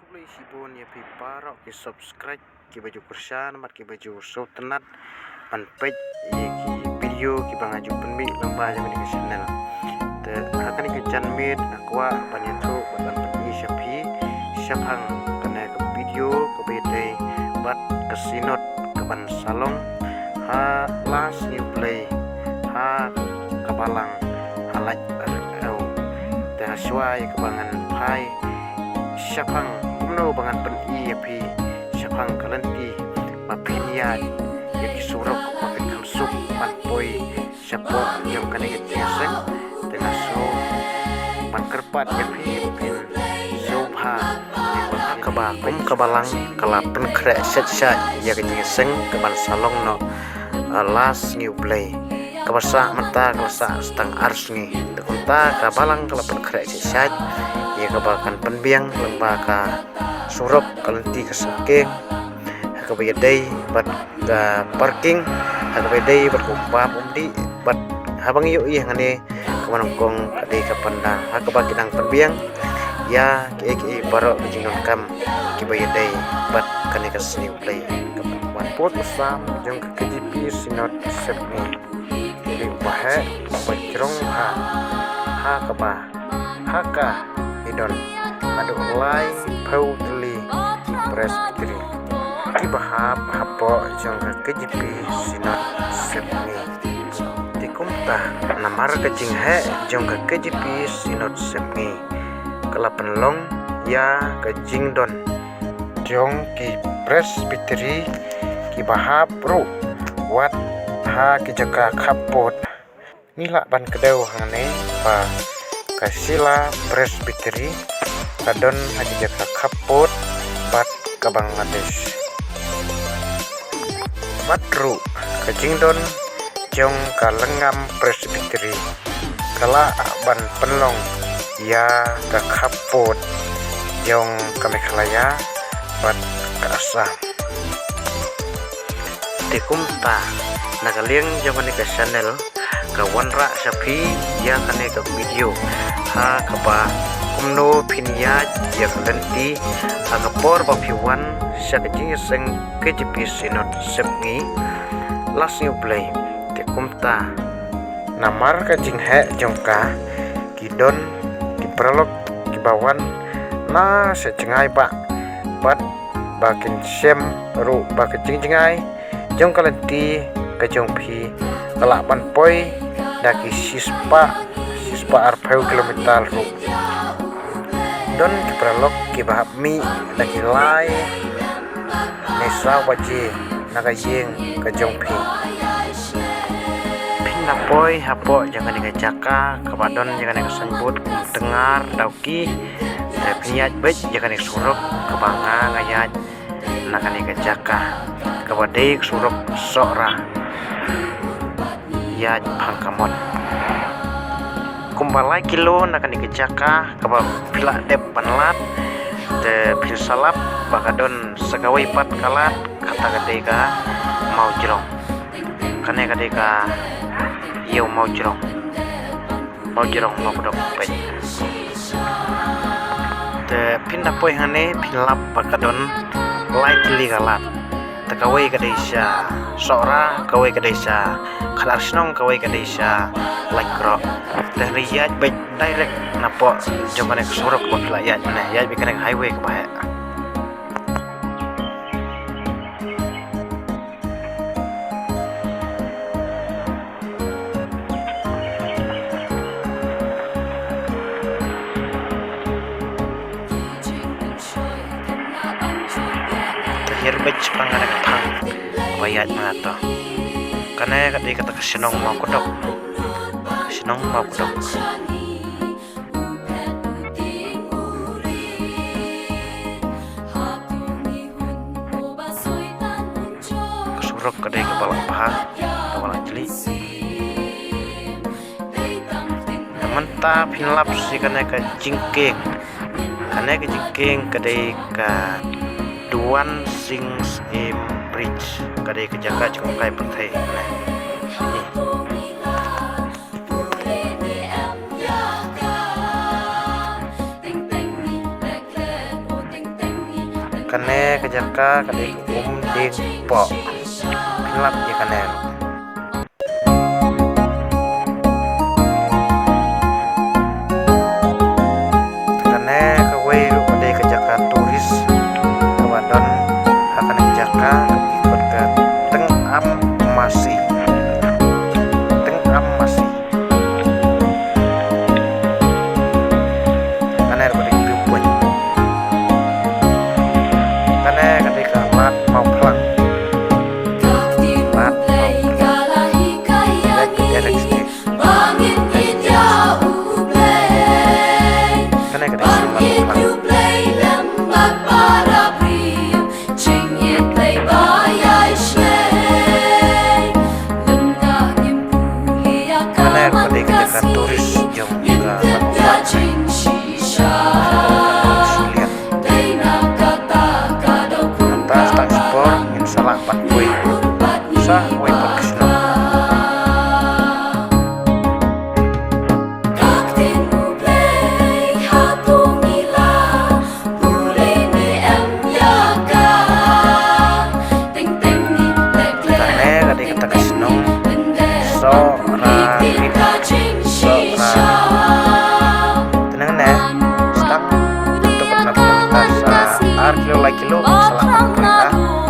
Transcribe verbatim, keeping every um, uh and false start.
Khublei shibun ïa phi baroh ki subscribe kiba ju kyrshan bad kiba ju sngewtynnat ban peit ïa ki video kiba nga ju pynmih lyngba jong kane ka channel. Te ha kane ka janmiet nga kwah ban ïathuh bad ban pyni sha phi shaphang kane ka video kaba ïadei bad ka synod kaban sa long ha la Sngi U Blei ha ka balang ha Laitriew. Te ha shuwa ïa kaba ngan phai shaphang kumno ba ngan pyni ïa phi shaphang ka lynti ba phin ïaid ïa ki surok ba phin kham suk ban poi shapoh jong kane ka jingïaseng. Te nga sngew ban kyrpad ïa phi ba phin sngewbha ïa kaba kum ka balang ka la pynkhreh shait shait ïa ka jingïaseng kaban sa long noh, ah, la Sngi U Blei. Kaba sah mynta ka la sah tang ar sngi. Te kumta ka balang ka la pynkhreh shait shait ïa kaba kan pynbiang lyngba ka surok, ka lynti ka sengkeng, ha kaba ïadei bad ka parking, ha kaba ïadei bad ka um bam um dih, bad haba ngi ïohi hangne kaba nyngkong ka dei ka pandal ha kaba ki dang pynbiang ïa kiei kiei baroh ki jingdonkam kiba ïadei bad kane ka Sngi U Blei. Ka pud u sam jong ka K J P Synod Sepngi. Dei uba heh uba jrong bha ha kaba ha ka i don haduh laiphew tylli ki Presbytery kiba hap hapoh jong ka K J P Synod Sepngi. Te kumta namar ka jingheh jong ka K J P Synod Sepngi ka la pynlong ïa ka jingdon jong ki Presbytery kiba hap ruh wat ha ki jaka khappud. Ngi lah ban kdew hangne ba ka Shella Presbytery ka don ha ki jaka khappud bad ka Bangladesh. Bad ruh ka jingdon jong ka Lyngngam Presbytery ka lah ban pynlong ïa ka khappud jong ka Meghalaya bad ka Assam. Te kumta na ka liang jong kane ka channel ka wanrah sha phi ïa kane ka video ha kaba kumno phin ïaid ïa ka lynti ha ka por ba phi wan sha ka jingïaseng K J P Synod Sepngi la Sngi U Blei. Te kumta namar ka jingheh jong ka ki don ki paralok kiba wan na sha jngai ba bad ba kin shem ruh ba ka jingjngai jong ka lynti ka jong phi ka lah ban poi da ki shispah, shispah arphew kilometer ruh. Don ki paralok kiba hap mih da ki lai ne saw baje na ka ïing ka jong phi. Phin da poi hapoh jong kane ka jaka kaba don jong kane ka signboard Tyngar Dawki. Te phin ïaid beit ïa kane ka surok kaba nga nga ïaid na kane ka jaka kaba dei ka surok Sohra ïaid Phangkamot. Kumba lai kilo na kane ka jaka kaba phi lah dep ban lad. Te phin sa lap ba ka don sa kawei pat ka lad, kata ka dei ka Mawjrong. Kane ka dei ka Ïew Mawjrong. Mawjrong Mawkdok peit. Te phin da poi hangne phin lap ba ka don lai tylli ka lad. Te kawei ka dei sha Sohra, kawei ka dei sha Khadarshnong, kawei ka dei sha Laitkroh. Te hynrei ïaid beit direct napoh jong kane ka surok ba phi lah ïaid mynne, ïaid beit kane ka highway kaba heh. Te hiar beit shaphang kane ka thang ba ïaid ma nga to. Kane ka dei kata ka shnong Mawkdok. Ka shnong Mawkdok. Ka surok ka dei kaba lah bha, kaba lah jli. Te mynta phin lap sha kane ka jingkieng. Kane ka jingkieng ka dei ka Duan Sing Syiem Bridge. Ka dei ka jaka jngohkai pyrthei. Ni. Kane ka jaka ka dei ka Umdengpoh. Pynlap ïa kane. Kane kawei ruh ka dei ka jaka tourist kaba don ha kane ka jaka, ka dei ka Teng Am Masi. Teng Am Masi. Kane ka dei ka viewpoint. Kane ka dei ka Lad Mawphlang. Lad Mawphlang. Lake Eric State. Kane ka dei ka Lad Mawphlang. Kane ka dei ka jaka tourist jong ka Lad Mawphlang. Shiliang. Mynta tang shipor ngin sa lah ban poi sa kawei pat ka shnong. Kane ka dei kata ka shnong Sohra Rit. Sohra. Te nangne, start. Hato katno kilometer? Sa ar kilo, lai kilo, sa lah ban poi.